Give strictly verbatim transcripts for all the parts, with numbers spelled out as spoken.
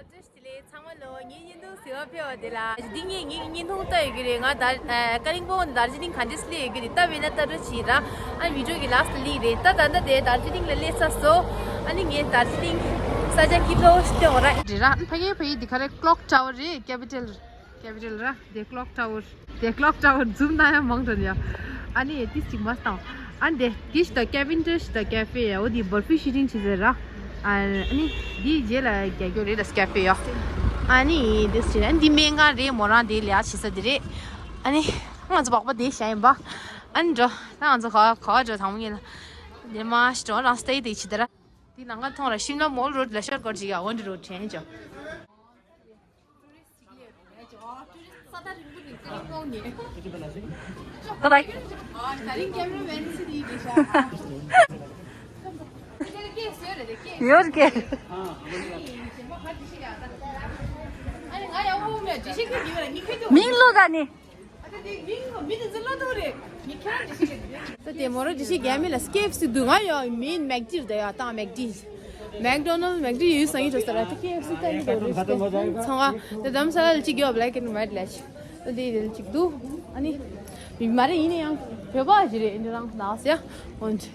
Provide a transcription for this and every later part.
བཀྲ་ཤིས་བདེ་ལེགས་ཚང་མ་ལོ། ངའི་བརྙན་ཐུང་གཟིགས་པར་ཕེབས་པ་དེ་ལ། འདི་ངས་ངའི་བརྙན་ཐུང་ལྟ་ཡོད་ཀྱི་རེད། ང་ད་ཨ་ཀ་ལིང་པོང་དང་དར་ཇི་ལིང་ག་འདྲས་སླེབས་ཡོད་ཀྱི་རེད། ལྟ་བས་ན་ལྟ་འགྲོ་བྱེད་ར། ཨ་བི་ཌིའོ་གི་ལཱ་སི་ཊི་ལ་སླེབས་རེད། ད་ད་ལྟ་དེ་དར་ཇི་ལིང་ལ་སླེབས་ཚར་སོང་། ཨ་ནི་ངས་དར་ཇི་ལིང་ས་ཆ་སྐྱིད་པོ་ཞིག་སྟོན་ར། རེད་ར། ཨ་ཕ་གིའི་ཕ་གིའི་འདི་ག་རེ། ཀློག་ཊ་ཝར་རེད། ཀེ་པི་ཊལ། ཀེ་པི་ཊལ་ར། དེ་ཀློག་ཊ་ཝར། དེ་ཀློག་ཊ་ཝར་ཛུམ་བཏང་ཡ་མང་དྲགས་ཡ། ཨ་ནི་དེ་གཅིག་མ་བཏང་། ཨ་ནི་དེ་དེ་ཞིག་ད་ཀེ་ཝིན་ཊར་ཞིག་ད་ཀེ་ཧྥེ་ཡ། འོ་དེ་བར་ཕི་ཤུ་ཊིང་བྱེད་ཟེར་ར། ཨ་ནི་དེ་རྗེས་ལ་རྒྱག་རྒྱུ་རེད་ད་ཀེ་ཧྥེ་ཡ། ཨ་ནི་དེ་ཞིག་ཨ་ནི་དེ་སྨན་ཁང་རེད། མོ་རང་དེ་ལས་བྱེད་ས་དེ་རེད། ཨ་ནི་ང་ཚོ་སྦག་སྦག་དེ་བཞག་ཡིན་པ། ཨ་ནི་འགྲོ། ད་ང་ཚོ་ག་ག་བ་འགྲོ། དང་པོ་ཉིད་ལ་དེ་མ་ཞིག་འགྲོ། རང་སྟེ་དེ་བྱེད་ད་ར། དེ་ནང་ང་མཐོང་ར། ཤིམ་ལ་མོལ་རོ་ཌི་ལ་ཤོར་ཀོར་ཅིག་ཡ། འོན་ཏེ་རོ་ཌི་དྲན་ཅོ། Bye bye. ཡོད་ཀྱི། མིང་ལོ་ད་ནི། ད་དེ་མོ་རོ་ཌི་ཤི་རྒྱ་མི་ལ་སི་ཀེ་ཨེཕ་སི་འདུག་ང་ཡོད་མིན། མེག་ཌི་རེད་ཡ། ད་མེག་ཌི། མེག་ཌོ་ནལ་མེག་ཌི་ཡོད་སང་ཡིན་འགྲོ་ས་ར། ད་ཀེ་ཨེཕ་སི་ད་ནི་འགྲོ་རེད། ཚང་མ་ད་དམ་ས་ལ་ཅིག་ཡོད། བྷེ་ལེག་ཨེན་ཝའིཊ་ལ་ཅིག་ད་དེ་ལ་ཅིག་འདུག་ཨ་ནི་མ་རེད། ཡིན་ན་ཡང་བོད་པ་ཞིག་རེད། འདི་རང་ལགས་ཡ། འོན་ཏེ་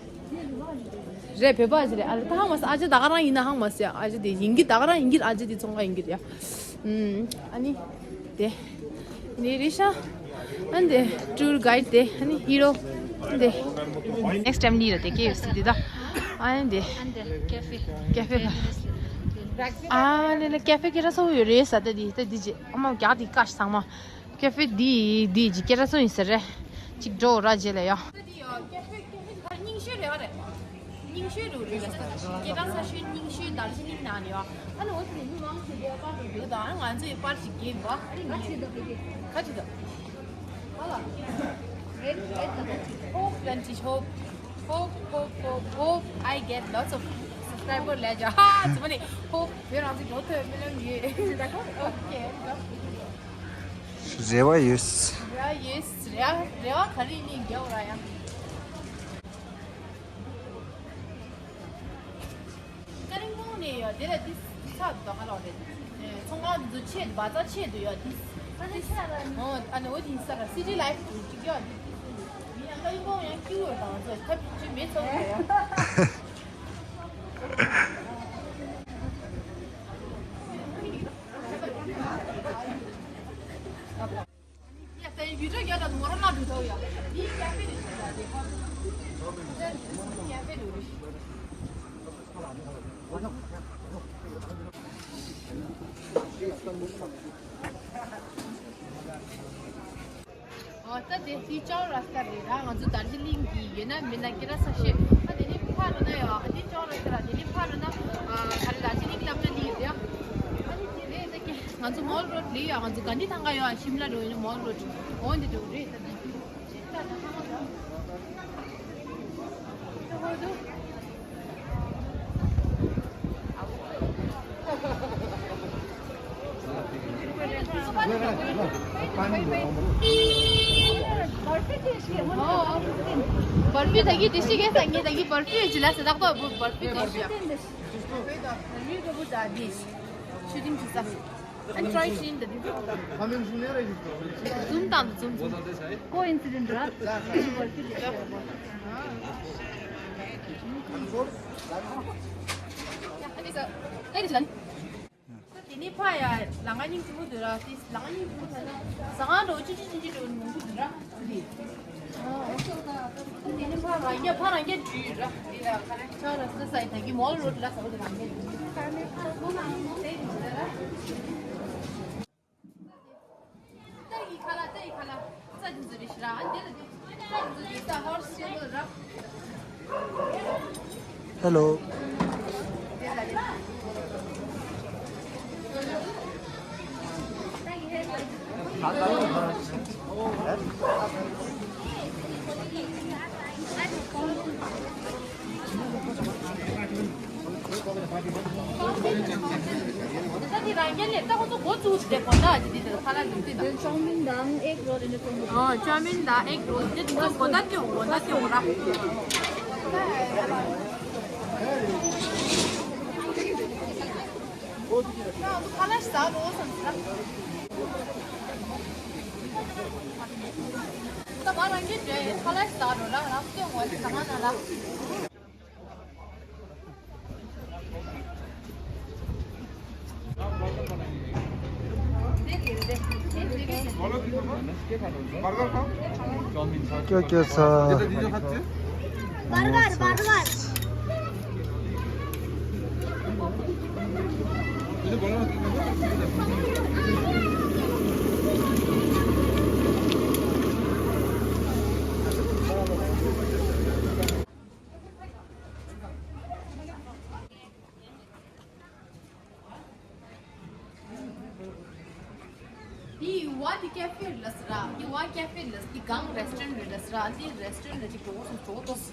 རེད། བོད་པ་ཞིག་རེད། ཨ་ལ་ད་ཧང་མ་སི། ཨ་ཅེ་ད་ག་རང་ཡིན་ན་ཧང་མ་སི། ཨ་ཅེ་དེ་ཡིན་གི། ད་ག་རང་ཡིན་གི། ཨ་ཅེ་དེ་ཚོང་ཁང་ཡིན་གི་རེད་ཡ། ཨུམ། ཨ་ནི་དེ་ནི་རི་ཤ། ཨ་ནི་དེ་ཊུར་གྷའིཌ་དེ། ཨ་ནི་ཧི་རོ་དེ། ནེག་སི་ཊའིམ་ནི་ར་དེ་ཀེ་ཨེཕ་སི་དེ་ད། ཨ་ནི་དེ་ཀེ་ཧྥེ། ཀེ་ཧྥེ་ག་ཨ་ནི་ལ་ཀེ་ཧྥེ་སྐད་གྲགས་ཚ་པོ་ཡོད་རེད་ས། ད་དེ་ད་དེ་ཅི་ཨ་མ་རྒྱག་དེ་ཀ་ཤི་ཚང་མ། ཀེ་ཧྥེ་དེ་དེ་ཅི་སྐད་གྲགས་ཚ་པོ་ཡིན་ས་རེད། ཅིག་འགྲོ་ར་རྗེས་ལ་ཡ། རྙིང་ཤོས་རེད་བ་རེད། རྙིང་ཤོས་རུ་རེད་ལ་ས། སྐད་གྲགས་ས་ཤོས་རྙིང་ཤོས་དར་ཇི་ལིང་ནང་ནས་ཡོད། ཨ་ནི་འོ་དེ་ནས་མི་མང་ཆེ་བས་པར་རུ་ཡོད་དང་། ང་ཚོས་པར་ཞིག་རྒྱབ་པ། ཁ་ཆེ་དང་ཁ་ཆེ་དང་། ཧ་ལ། རེད་རེད་དང་། Hope and hope, hope, hope, hope, hope I get lots of subscriber ལས་ཀྱང་ཧ་ཙི་མ་ནི་ཧོབ་བོད་རང་ཚོ་མགྱོགས་ཐོན་སྨོན་ལམ་ཡོད། ཨོ་ཁེ། རེ་བ་ཡོད། རེ་བ་ཡོད། རེ་བ་རེ་བ་ག་རེ་ཡིན་ནའི་རྒྱབ་ར་ཡང་། ཀ་རིང་གོང་ནས་ཡོད་དེ་ལ་དེ་ཚ་དོ་ག་ལོག་རེད། ཚོང་ཁང་དེ་ཚོ་ཆེད་དུ་བ་ཚ་ཆེད་དུ་ཡོད་དེ། ཨ་ནི་འོ་དེ་ས་ར་སི་ཊི་ལའིཕ་དུ་ཅིག་ཡོད་དེ། མི་ཡང་ཀ་རིང་གོང་ཡང་སྐྱིད་པོ་དང་ཚོ་ཐབས་ཅིག་མེད་ཚོ་ཡོད། ཨོ་ད་དེ་དེ་ཅའོ་ར་སྟ་རེད་ར། ང་ཚོ་དར་ཇི་ལིང་གི་ཡོད་ན་མིན་ན་སྐད་གྲགས་ས་ཤོས། ཨ་དེ་ནས་ཕར་འགྲོ་ན་ཡོད། ཨ་དེ་ཅའོ་ར་སྟ་ར། དེ་ནས་ཕར་འགྲོ་ན་ཨ་ག་རེ་དར་ཇི་ལིང་ལབ་ན་ལི་རེད། ཨ་ནི་དེ་རེད་ད་ཀྱེ། ང་ཚོ་མོལ་རོ་ཌི་ལ་ཡོད། ང་ཚོ་གྷན་དྷི་ཐང་ག་ཡོད། ཤིམ་ལ་འགྲོ་ཡིན་ན་མོལ་རོ་ཌི། འོ་འདི་འགྲོ་རེད་ད་ད། बर्फी ད་གི་དེ་ཤི་གེ་ས་ངེ་ད་གི་བར་ཕི་ཅི་ལ་ས་དག་པ་བར་ཕི་གོ་ཤ། བར་ཕི་གོ་བུ་ད་དེ་ཤུ་ཊིང་ཅི་ས། And try ཤིན་ད་དེ་ཛུམ་དང་ཛུམ་ཛུམ། ཀོ་ཨིན་སི་ཌེན་ཊི་ར། བར་ཕི་ལ་ཤ་ར་བ། ཨ་ནི་ས་ཨ་ནི་ཅི་ལ་ནི། དེ་ནས་ཕ་ཡ་ལང་ང་རྙིང་ཐུང་ངུ་འདུག་ར། དེ་ལང་ང་རྙིང་ཐུང་ངུ་ཟ་ན་ཟ་ཁང་འགྲོ་ཆུ་ཆུ་ཆུ་ཆུ་འགྲོ་མང་པོ་འདུག་ར། དེ་ནས་ཕ་རང་རྒྱ་ཕ་རང་རྒྱ་འདུས་ར། དེ་ལ་ག་རེ་ཆ་ར་ས་ས་ཡི་ད་གི་མོལ་རོ་ཌི་ལ་ཟ་བ་དེ་རང་རྒྱ་འདུས། ཏ་གི་ཁ་ལ་ཏ་གི་ཁ་ལ་ས་འདི་ཚོ་རེ་ཞིག་ར། ཨ་འདི་ལ་འདི། Hello. ད་འདི་རང་རྒྱལ་ལས་ད་ཁོ་ཚོ་འགོ་བཙུགས་ཏེ་གོ་ད་ཅི་འདི་དེ་ཁ་ལག་འདི་འདི་ད། Chow mein དང་egg roll in the front. ཨོ་ཅའོ་མིན་དང་ཨེག་རོལ་འདི་འདི་ཚོ་གོ་ད་ཏེ་འོ་གོ་ད་ཏེ་འོ་ར། के के छ? Burger, burger. འདི་ཝ་འདི་ཀེ་ཧྥེ་ལ་ཟེར་ར། འདི་ཝ་ཀེ་ཧྥེ་ལ་ཟེར། འདི་གང་རེ་སི་ཊོ་རན་ཊ་ལ་ཟེར་ར། འདི་རེ་སི་ཊོ་རན་ཊ་ཅིག་འགྲོ་དགོས་སོང་། འགྲོ་དགོས།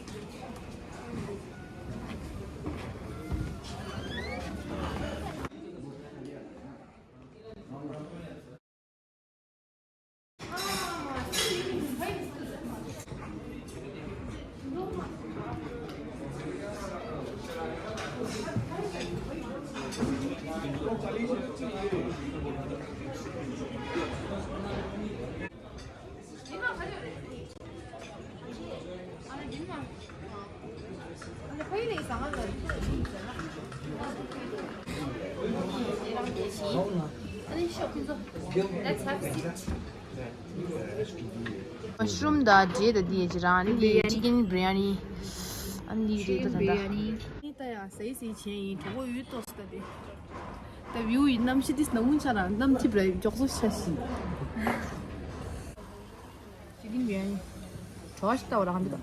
Let's have a seat. མ་ཤ་རུམ་དང་འབྲས་དང་འདི་ཡི་རང་ནི་ཅི་ཀེན་བི་རི་ཡ་ནི། ཨ་ནི་འདི་རེད་ད་ད་ད། ད་ཡང་ཟས་ཟས་བྱས་ཡིན། གྲོགས་པོ་ཡུལ་ཏོག་ཙམ་ད་དེ། ད་བིའུ་ཡི་གནམ་གཤིས་འདི་ནང་ངུན་ཆ་ར་གནམ་ཐིབས་ར་མགྱོགས་སོ་ཆ་ཞིག་ཅི་ཀེན་བི་རི་ཡ་ནི། བྲོ་བ་ཞིག་ལྟ་བ་རང་འདི་དང་།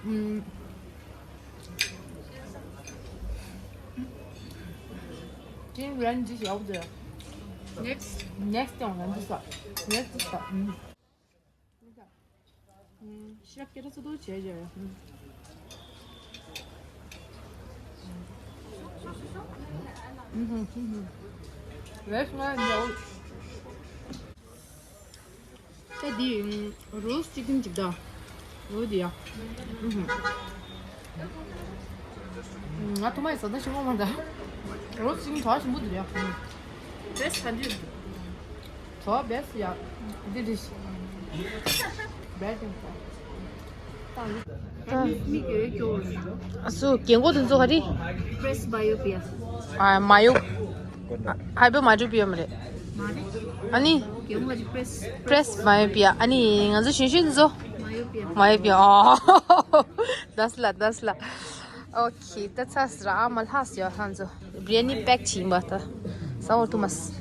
ཨུམ། ཅི་ཀེན་བི་རི་ཡ་ནི་ཅི་ཞིག་ཡག་པོ་འདུག་ནེག་སི་ཊི། ནེག་སི་ཊི་ཡང་ང་འདི་ས། ནེག་སི་ཊི་འདི་ས། ཨུམ། ཤ་སྐད་གྲགས་ཚོ་དོ་བྱས་བྱས། ཨུམ། ཨུམ། ཨུམ། རེས་ང་འདྲ་བོ། ད་འདི་རོ་སི་ཊི་ཅི་ཀེན་ཅིག་ད། རོ་འདི་ཡ། ཨུམ། ང་ཐོག་མ་ཡི་ཟ་ད་ཞིམ་པོ་མ་ད། རོ་སི་ཊི་ཅི་ཀེན་གྲོགས་ཞིམ་པོ་འདུག་ཡ། བེ་སི་ཊི་ག་འདི། གྲོགས་བེ་སི་ཊི་ཡ། འདི་འདི་ཞིག་བེ་སི་ཊི་ད། མིག་གི་སྐྱོ་བོ་རེད། ཨ་སུ་རྒན་གོག་དེ་ཚོ་ག་རེ། པྲེ་སི་མ་ཡོ་པི་ཡ། ཨ་མ་ཡོ། ཧའི་པར་མ་ཡོ་པི་ཡ་མ་རེད། མ་རེད། ཨ་ནི། རྒན་གོག་གི་པྲེ་སི། པྲེ་སི་མ་ཡོ་པི་ཡ། ཨ་ནི་ང་ཚོ་གཞོན་གཞོན་དེ་ཚོ། མ་ཡོ་པི་ཡ། མ་ཡོ་པི་ཡ། ཨོ། དཱས་ལ་དཱས་ལ། ཨོ་ཁེ། ད་ཚ་སི་ར་ཨ་མ་ལྷ་སི་ཡ་ལྷ་ཚོ། བི་རི་ཡ་ནི་པེག་བྱིན་པ་ད། ཟ་འོ་ཐུ་མ་སི།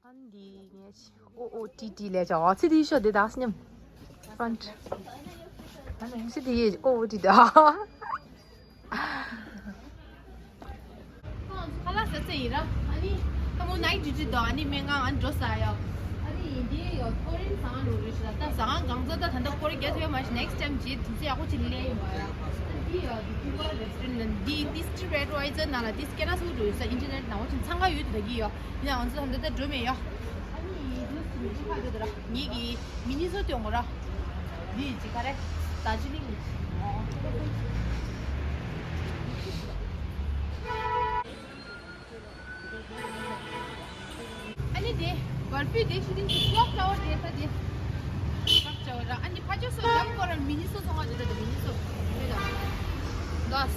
ཨ་འདི་ངས་ཨོ་ཨོ་ཏི་ཏི་ལས་ཀྱང་ཨ་ཚི་དེའི་ཤོ་དེ་དག་སྙམ། ཕྲན་ཊི། ཨ་ནི་ཚི་དེའི་ཨོ་ཨོ་ཏི་ཏི་ཨ། ཁ་ལག་ཟ་ཚེ་ཡིན་ར། ཨ་ནི་ད་མོ་ནའིཊ་ཌིའུ་ཊི་དང་ཨ་ནི་སྨན་ཁང་ཨ་ནི་འགྲོ་ས་ཡ། ཨ་ནི་ཡིན་དེ་ཡོད་ཁོ་རིན་ཟ་ཁང་འགྲོ་རེད་ཤི་ད། ཟ་ཁང་གང་ཚ་ད་ད་ལྟ་སྐོར་རྒྱག་ཐུབ་ཡ་མ་ཤི། ནེགསི་ཊའིམ་བྱེད་དུས་ཚོད་ཡག་པོ་ཅིག་ལེན་ཡིན་པ་ཡ། ཨ་ནི་འདི་ཡ་འདི་ཀུ་བར་རེ་སི་ཊོ་རེན་ཊི་ལ་འདི་ཏི་སི་ཊི་རེ་ཌི་ཝའི་ཛར་ནང་ལ་ཏི་སི་ཀེ་ན་སུ་འགྲོ་ཡོད་ས་ཨིན་ཊར་ནེཊ་ནང་བ་ཅིག་འཚང་ཁ་ཡོད་དུ་ད་གི་ཡ། ཡིན་ཡང་ང་ཚོ་ད་ལྟ་འགྲོ་མེད་ཡ། ཨ་ནི་ཡིན་དུས་སུ་མི་ཁ་འགྲོ་ད་ར། ངེད་ཀྱི་མི་ནི་སོ་ཏེ་ཡོང་གོ་ར། འདི་ཅི་ག་རེ། ད་ཅི་ལིང་། ཨ་ནི་དེ་བར་ཕུད་དེ་ཤི་ཏིང་ཅི་ཀོག་ཀྲ་བ་དེ་ས་དེ། ཀོག་ཀྲ་བ་ར། ཨ་ནི་ཕ་ཆོས་སོ་རྒྱབ་ཀོ་ར་མི་ནི་སོ་ཚོང་བ་དེ་ད་དེ་མི་ནི་སོ། དེ་ད།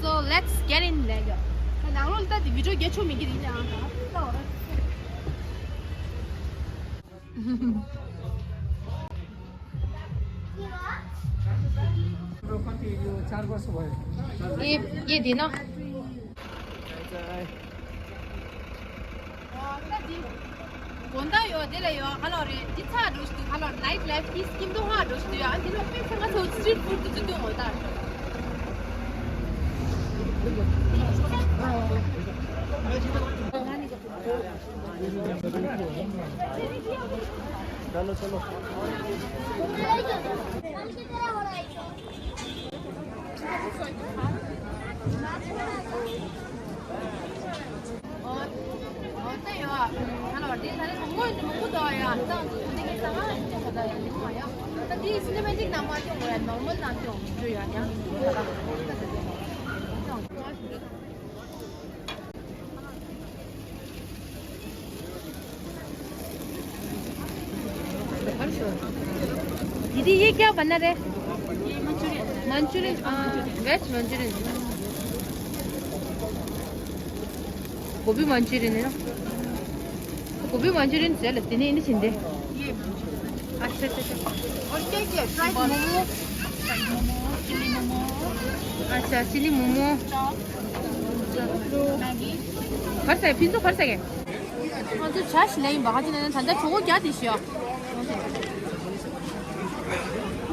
So let's get in there. ད་ནང་ལོགས་ལ་ད་དེ་བི་ཌིའོ་རྒྱག་ཆོག་མེད་ཀྱི་རེད་ཨ་ད། ད་འོ་ར། यो चार वर्ष भयो। ए, ए दिन। ད་འདི་དགོན་བདག་ཡོད་དེ་ལ་ཡོད་ཧ་ལོ་རེད། འདི་ཚ་འགྲོ་ཞིག་འདུག་ཧ་ལོ་ནའི་ཊི་ལའིཕ་དེ་སྐྱིད་མདོག་ཧ་འགྲོ་ཞིག་འདུག་ཡ། ཨ་འདི་ལ་དཔེ་ཚང་ང་ཚོ་སི་ཊི་རིཊ་ཕུཌ་དེ་ཚོ་སྟོན་འོ་ད། चलो चलो। दीदी, ये क्या बना रहे? मंचूरियन। Veg Manchurian. गोभी मंचूरियन है ना? गोभी मंचूरियन से लगते नहीं, नहीं छिंदे। अच्छा, अच्छा, अच्छा। और क्या क्या? फ्राइड मोमो। मोमो, चिली मोमो। अच्छा, चिली मोमो। चॉप। मैगी। खर्च है, फिर तो खर्च है क्या? ང་ཚོ་ཇ་ཞིག་ལེན་ཡིན་པ། ཁ་ཅིག་ནས་ད་ལྟ་ཇོ་བོ་རྒྱག་དེ་ཞུ་ཡ།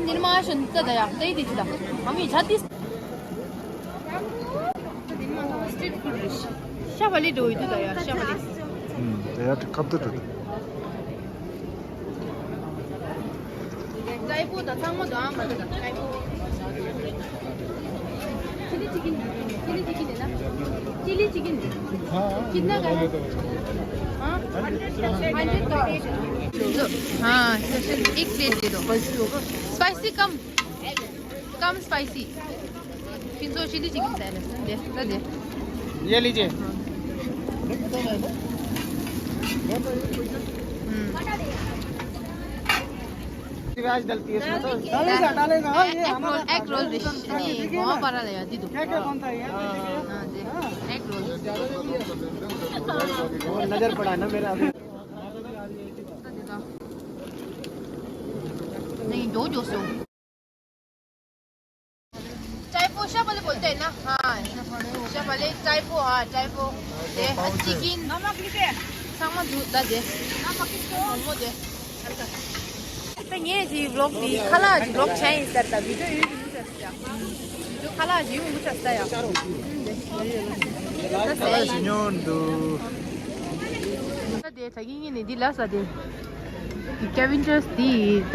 འདིར་མ་ཤོན་ད་ད་ཡ་ད་ཡི་དེ་ཅི་ད། ཨ་མི་ཇ་དེ། ཤ་བ་ལི་འགྲོ་ཡི་དུ་ད་ཡ་ཤ་བ་ལི། ཨུམ། དེ་ཡ་དེ་ཁབ་ཏུ་འགྲོ་དུ། ཀྲའི་པོ་དང་ཚང་མ་དང་མ་དང་ཀྲའི་པོ། चिली चिकन, चिली चिकन है ना? Chilli chicken. कितना का है? हाँ? हंड्रेड का एक। हाँ, स्पेशल एक प्लेट दे दो। स्पाइसी कम, कम स्पाइसी। तीन सौ चिली चिकन दे दे, दे दे। ये लीजिए। हम्म। प्याज डलती है इसमें तो। डालेगा, डालेगा, ये एग रोल, हमारा एग रोल डिश। नहीं, वहाँ पर आ गया, दीदू। क्या क्या बनता है यहाँ? हाँ, दे। Egg roll. वो नजर पड़ा ना मेरा अभी। नहीं, दो जो सो। टाइपो शाह वाले बोलते हैं ना? हाँ, शाह वाले टाइपो, हाँ, टाइपो। दे, चिकन। नमक लीजिए। सामान दूध ला दे। नमक किसको? मोमो दे। ད་ངས་ཀྱི་ཝི་ལོག་འདི་ཁ་ལག་གི་ཝི་ལོག་བྱས་ཡིན་ཟེར། ད་བི་ཌིའོ་ཡོད་ཀྱི་མི་ཚར་ཟེར་ཡ། བི་ཌིའོ་ཁ་ལག་གི་ཡོད་མི་ཚར་ཟེར་ཡ། ད་ཟེར་ཡ་ཡིན། ད་དེ་ད་གིན་ངས་ནས་འདི་ལ་ཟ་དེ། སྐེ་ཝན་ཅར་འདི་ད་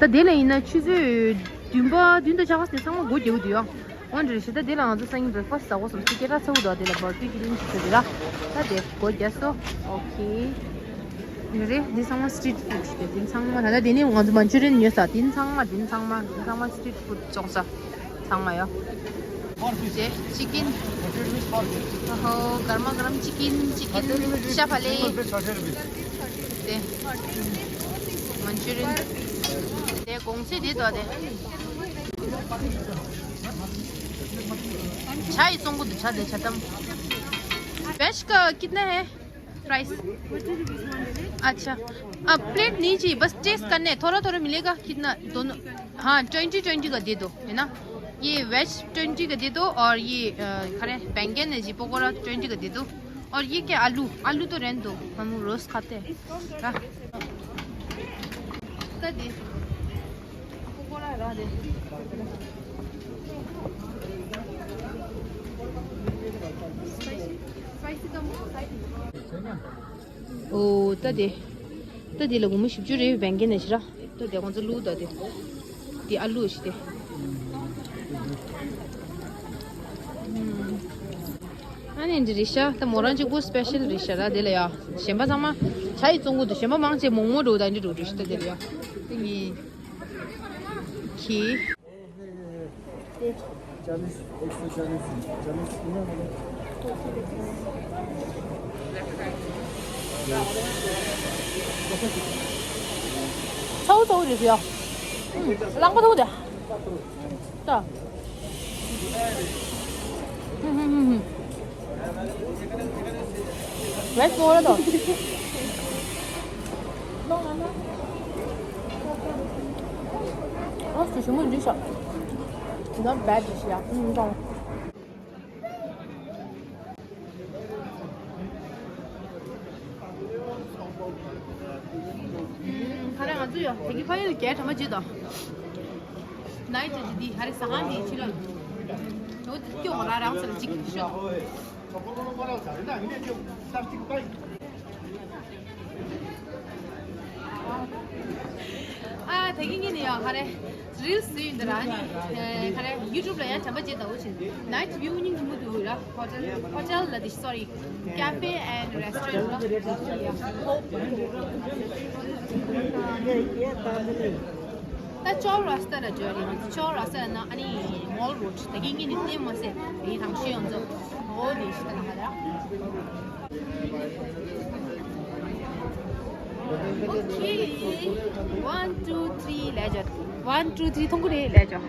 ད་དེ་ལ་ཡིན་ན་ཆུ་ཚོད་བདུན་པ་བདུན་དང་ཕྱེད་ཀ་ནས་ཚང་མ་སྒོ་རྒྱག་གི་འདུག་ཡ། འོ་འདྲ་རེད་ཤག་ད་དེ་ལ་ང་ཚོ་སང་ཉིན་བྷེ་རེག་ཕ་སི་ཟ་དགོས་བསམ་སོང་། སྐད་གྲགས་ཚ་བོ་འདུག་དེ་ལ་བར་ཀུ་ཀི་ལིང་ཞིག་ཟེར་དེ་ལ། ད་དེ་སྒོ་རྒྱག་སོང་། ཨོ་ཁེ། འདི་རེད། འདི་ཚང་མ་སི་ཊི་རིཊ་ཕུཌ་ཞིག་རེད། འདི་ཚང་མ་ད་ལྟ་དེ་ནས་ང་ཚོ་མན་ཅུ་རི་ཡན་ཉོས་ས། འདི་ཚང་མ་འདི་ཚང་མ་འདི་ཚང་མ་སི་ཊི་རིཊ་ཕུཌ་བཙོང་ས་ཚང་མ་ཡོད། དེ་ཅི་ཀིན། ཨ་ཧོ། གར་མ་གརམ་ཅི་ཀིན། ཅི་ཀིན་ཤ་བག་ལེབ། དེ་མན་ཅུ་རི་ཡན། དེ་གོང་ཚད་དེ་དོ་དེ། ཇ་ཡི་བཙོང་གི་འདུག་ཇ་དེ་ཇ་དམ། वेज का कितना है प्राइस? अच्छा। अब प्लेट नहीं चाहिए, बस टेस्ट करने, थोड़ा थोड़ा मिलेगा। कितना दोनों? हाँ, ट्वेंटी ट्वेंटी का दे दो, है ना? ये वेज ट्वेंटी का दे दो और ये, अ, खरे बैंगन है जी, पकौड़ा ट्वेंटी का दे दो। और ये क्या, आलू? आलू तो रहने दो, हम रोस्ट खाते हैं। हाँ। कितना दे? पकौड़ा रह दे। स्पाइसी, स्पाइसी कम। ཨོ། ད་དེ། ད་དེ་ལ་སྒོར་མོ་བཞི་བཅུ་རེད། བན་གན་ནས་ཤི་ར། ད་དེ་ཁོང་ཚོ་ལུག་ད་དེ། དེ་ཨ་ལུ་ཞིག་དེ། ཨ་ནི་འདི་རེད་ཤག་ད་མོ་རང་གཅིག་པུ་སི་པེ་ཤལ་རེད་ཤག་ར། དེ་ལ་ཡ། གཞན་པ་ཚང་མ་ཇ་ཡི་བཙོང་གི་འདུག་གཞན་པ་མང་ཆེ་མོག་མོག་འགྲོ་ད་འདི་འགྲོ་རེད་ཤག་ད་དེ་ལ་ཡ། དེ་ངའི་ཁྱི། चालीस, एक सौ चालीस, चालीस। ཚ་བོ་ཚ་བོ་རེད་ཡ། རླངས་པ་ཚ་བོ་དེ། ད། རེད་སོང་རེད་དོ། ཨ་སུ་ཞིམ་པོ་འདི་ཤག Not bad dish, yeah. ཁ་རེ་ང་ཚོ་ཡོད་དེ་གི་ཕ་ཡུལ་རྒྱལ་དྲ་མ་བརྗེད་དོ། ནའི་ཅི་ཅི་འདི་ཧ་རེ་ཟ་ཁང་འདི་ཕྱི་ལོགས། འོ་དེ་སྐྱོ་བ་ར་རང་ཚོ་ལ་ཅིག་ཤོད། ཨ་ད་གིན་ངས་ནི་ཡང་ག་རེ་རིལ་སི་ཡིན་འདི་ར་ནི་ག་རེ་ཡུ་ཊུབ་ལ་ཡང་དྲན་པ་བརྗེད་ད་འོ་ཆེ་ནའི་ཊི་བིའུ་སྙིང་རྗེ་མོ་འདུག་ར། ཧོ་ཊེལ་ཧོ་ཊེལ་ལ་དེ་སོ་རི་ཀ་ཕེ་ཨེན་ཌི་རེ་སི་ཊོ་རེན་ཊི་ལ་ཧོབ། ད་ཅོ་ར་སྟ་ལ་འབྱོར་རེད། ཅོ་ར་སྟ་ན་ཨ་ནི་མོལ་རོ་ཌི་ད་གིན་ངས་ནི་བསྟན་མ་ཟད་དེ་དང་ཤེས་ཡོང་ཚོ་འོ་དེ་ཤི་ད་ན་ཧ་ལ། Okay. One, two, three ལས་ཅོ། One, two, three མཐོང་གི་རེད་ལས་ཅོ།